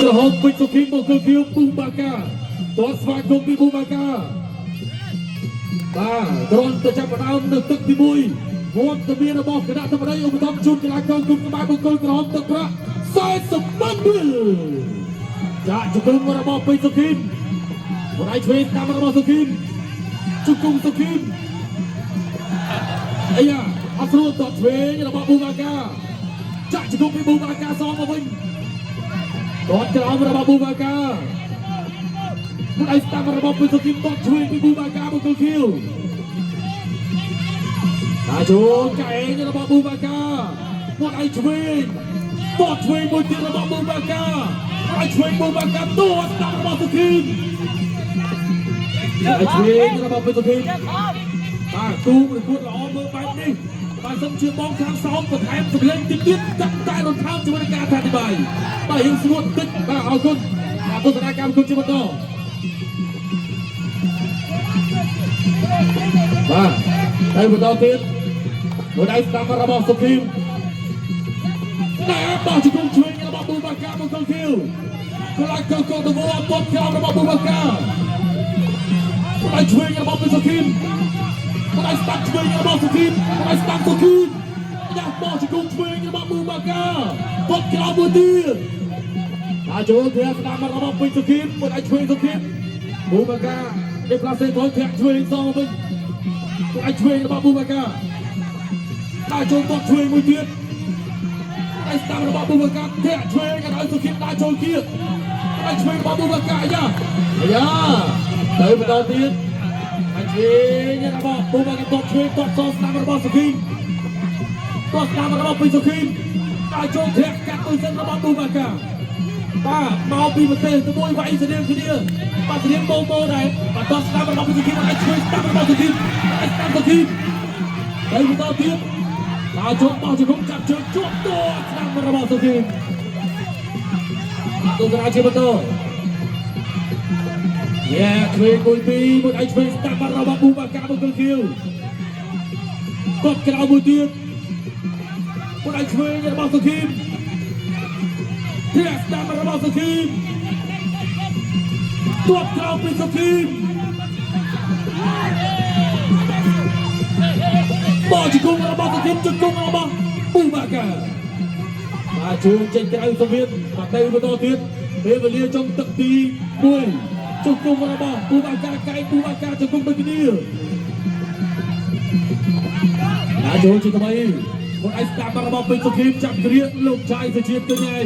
ក្រហមពេជ្រសុខីមង្គលខៀវពូបាកាតស្វាគមន៍ពីពូបាកាបាទគ្រាន់តែចាប់ផ្ដើមនៅទឹកទី1វត្តមានរបស់គណៈធិបតីឧបត្ថម្ភជូនកីឡាករគុំក្បែរបង្គោលក្រហមទឹកប្រាក់40ម៉ឺនរៀលចាក់ជង្គង់របស់ពេជ្រសុខីមបដៃឆ្វេងតាមរបស់សុខីមជង្គង់សុខីមអាយ៉ាអត់ស្រួលតឆ្វេងរបស់ប៊ូបាកាចាក់ជង្គង់ពីប៊ូបាកាសងមកវិញ តតក្រោមរបស់ប៊ូបាកាមុនឯស្តាំរបស់ពុទ្ធគីមតតឆ្វេងពីប៊ូបាកាបង្គោលខៀវតាចូលកែងរបស់ប៊ូបាកាមុនឯឆ្វេងតតឆ្វេងមួយទៀតរបស់ប៊ូបាកាមុនឯឆ្វេងប៊ូបាកាតតស្តាំរបស់សុគីមឯឆ្វេងរបស់ពុទ្ធគីមបាទគូប្រកួតល្អមើលបែបនេះបាទសូមជឿបងខាងសោមបន្ថែមសម្លេងតិចទៀតកាត់តែរំខានជាមួយនឹងការអធិប្បាយបាទយើងស្ងួតតិចបាទអរគុណបាទទស្សនាកម្មគុណជាបន្តបាទហើយបន្តទៀតមួយដៃស្ដាំរបស់សុខីមតែបោះជង្គង់ឆ្វេងរបស់ប៊ូបាកាមកកុលខៀវក្លាកកទៅវអត់ក្រោមរបស់ប៊ូបាកាមួយដៃឆ្វេងរបស់សុខីម ម្ដាយស្ដាប់ឆ្វេងរបស់សុខីមម្ដាយស្ដាប់សុខីមយ៉ាបោះជង្គង់ឆ្វេងរបស់ប៊ូបាកាទាត់ក្រោមមួយទៀតបាទចូលធាក់ស្ដាំរបស់ពេញសុខីមម្ដាយឆ្វេងសុខីមប៊ូបាកាដេផ្លាសេថយធាក់ឆ្វេងសងមកវិញម្ដាយឆ្វេងរបស់ប៊ូបាកាដើរចូលទាត់ឆ្វេងមួយទៀតម្ដាយស្ដាំរបស់ប៊ូបាកាធាក់ឆ្វេងឲ្យសុខីមដើរចូលគៀកម្ដាយឆ្វេងរបស់ប៊ូបាកាយ៉ាយ៉ាទៅបន្តទៀត ហើយឆ្វេងរបស់ពូបាកាតបឆ្វេងតបសស្ដាំរបស់សុខីតបស្ដាំរបស់ពីសុខីដល់ចូលធាក់កាត់មួយសិនរបស់ពូបាកាបាទមកពីប្រទេសទៅមួយវាយស្រៀងគ្នាបាទស្រៀងបោបោដែរបាទតបស្ដាំរបស់ពីសុខីមកឲ្យឆ្វេងស្ដាំរបស់សុខីឲ្យស្ដាំសុខីហើយបន្តទៀតដល់ចូលបោះជង្គង់ចាប់ជើងជាប់តស្ដាំរបស់សុខីទស្សនាជាបន្ត យ៉ាឆ្វេងមួយពីរមួយឯឆ្វេងស្ដាំបាត់របស់ប៊ូបាកាមកគល់ខៀវគាត់ក្រៅមួយទៀតមួយឯឆ្វេងរបស់សុខីមធាក់ស្ដាំរបស់សុខីមទាត់ក្រៅពីសុខីមបោះជង្គង់របស់សុខីមជង្គង់របស់ប៊ូបាកាបាទជួនចេញក្រៅសវៀនបាទទៅបន្តទៀតពេលវេលាចុងទឹកទី1ជង្គង់របស់ពូបាកាកែងពូបាកាជង្គង់ដូចគ្នាណាចូលជាថ្មីគាត់ឲ្យស្ដាប់របស់ពេញសុខីមចាប់គ្រាលោកចៃសុជាតិទៅញ៉ៃ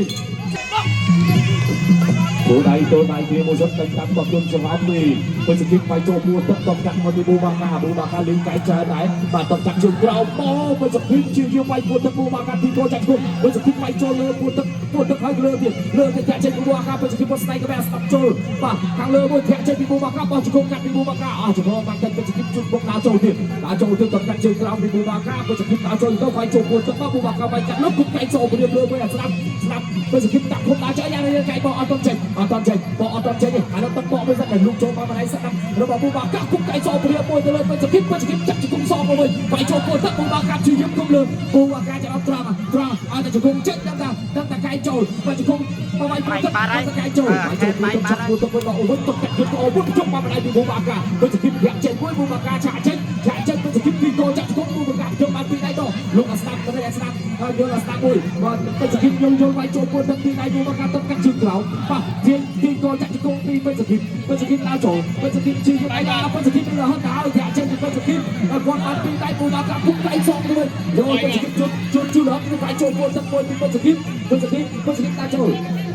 គោដៃទល់ដៃគ្នាមួយសុទ្ធតែតាមបោះជុំសង្ហំនេះពេជ្រគីវាយចូលពួរទឹកតបកាត់មកពីប៊ូបាកាប៊ូបាកាលេងកែច្រើនដែរបាទតបកាត់ជើងក្រោមអូពេជ្រគីជាជាវាយពួរទឹកប៊ូបាកាទីកោចាក់គុំពេជ្រគីវាយចូលលើពួរទឹកពួរទឹកហើយលើទៀតលើទៀតចាក់ចេញប៊ូបាកាពេជ្រគីបស្នៃក្បែរស្ដាប់ចូលបាទខាងលើមួយធាក់ចេញពីប៊ូបាកាបោះជង្គង់កាត់ពីប៊ូបាកាអស់ជង្គង់បានតែពេជ្រគីជុំបុកដើរចូលទៀតដើរចូលទៀតតបកាត់ជើងក្រោមពីប៊ូបាកាពេជ្រគីដើរចូលទៅវាយចូលពួរទឹកមកប៊ូបាកាវាយកាត់លុបគុំកែចូលព្រាមលើមួយអាស្ដាប់ស្ដាប់ពេជ្រគីដាក់គុំដើរចូលយ៉ាងនេះកែបោះអត់តចេញអត់តចេញបោះអត់តចេញទេអានោះទឹកបោះមួយសិនតែលុកចូលមកម្ល៉េះស្ដាប់របស់ប៊ូបាកាគុំកែចូលព្រាមមួយទៅលើពេជ្រគីពេជ្រគីចាក់ជង្គង់សងមកវិញវាយចូលពួរទឹកប៊ូបាកាជាយឹមគុំលើប៊ូបាកាจะអត់ត្រង់ត្រង់ឲ្យតែជង្គង់ចេញដឹងថាដឹងតែកែចូលបើជង្គង់មកវាយពួរទឹកតែកែចូលវាយចូលពួរទឹកចាក់ពួរទឹកវិញមកអូវិញទឹកកាត់យកអូវិញជុំមកម្ល៉េះពីប៊ូបាកាពេជ្រគីធាក់ចេញមួយប៊ូបាកាឆាក់ចេញឆាក់ចេញពេជ្រគីពីកោចាក់ជង្គង់ប៊ូបាកាជុំបានពីដៃដល់លោកអាស្ដាប់ទៅអាស្ដាប់ហើយយល់អាស្ដាប់មួយបាទពេជ្រគីយល់យល់វាយចូលពួរទឹកពីដៃប៊ូបាកាទឹកកាត់ជើងក្រោមបាទទាញទីកោចាក់ជង្គង់ពីពេជ្រគីពេជ្រគីដើរចូលពេជ្រគីជឿដៃដល់ពេជ្រគីរហូតដល់ធាក់ចេញពីពេជ្រគីគាត់បានពីដៃប៊ូបាកាពុកដៃសងទៅវិញយកពេជ្រគីជុតជុតជុលវាយចូលពួរទឹកមួយពីពេជ្រគីពេជ្រគីពេជ្រគីដើរចូល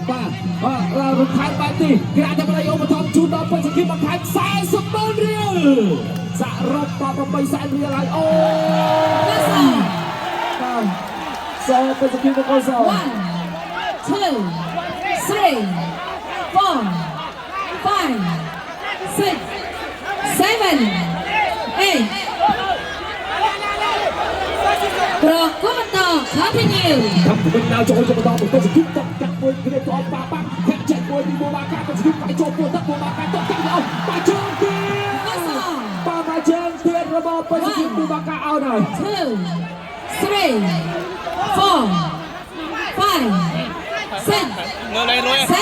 បាទបាទរំខានបែបនេះគេអាចតែប្តីអូបឋមជូនដល់ពេជ្រគីបន្ថែម40ម៉ឺនរៀលសរុប8សែនរៀលហើយអូបាទសពេជ្រគីមកកស One, two, three, four, five, six, seven, eight. ប្រគំបន្ត continue. ខាំវិញដល់ចូលទៅបន្តពេជ្រគីតបកាត់មួយគ្នាទៅអបាបាធាក់ចេញមួយពីបូបាកាពេជ្រគីវាយចូលពួរទឹកបូបាកាតបកាត់អស់បាយជើងទៀតបាទបាយជើងទៀតរបស់ពេជ្រគីបូបាកាអោនហើយ Two, three, four, five, six, លើលេងលុយ 7 8 9 10.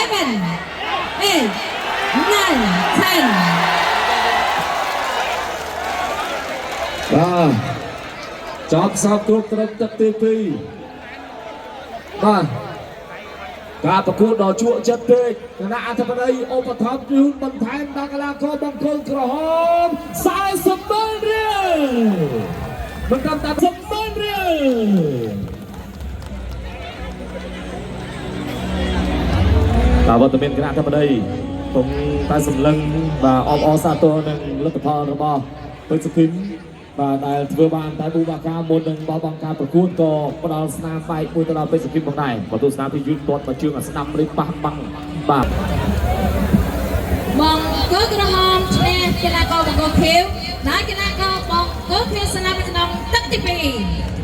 បាទចប់សពគ្រប់ត្រឹមទឹកទី2បាទការប្រកួតដ៏ជក់ចិត្តពេកគណៈអធិបតីឧបត្ថម្ភជូនបន្ថែមដល់កីឡាករបង្គោលក្រហម40ម៉ឺនរៀលមិនត្រឹមតែ10ម៉ឺនរៀលបាទវត្តមានគណៈអធិបតីគង់តែសម្លឹងបាទអបអរសាទរនឹងលទ្ធផលរបស់ពេជ្រសុគីមបាទដែលធ្វើបានតែប៊ូបាកាមុននឹងបោះបង់ការប្រកួតក៏ផ្ដល់ស្នាមបែកមួយទៅដល់ពេជ្រសុគីមផងដែរបើទស្សនាពីយឺតទាត់មកជើងអាស្ដាំនេះប៉ះបាំងបាទ បង្គោលក្រហមឈ្នះកីឡាករបង្គោលខៀវដែលកីឡាករបង្គោលខៀវស្នាមនៅក្នុងទឹកទី2។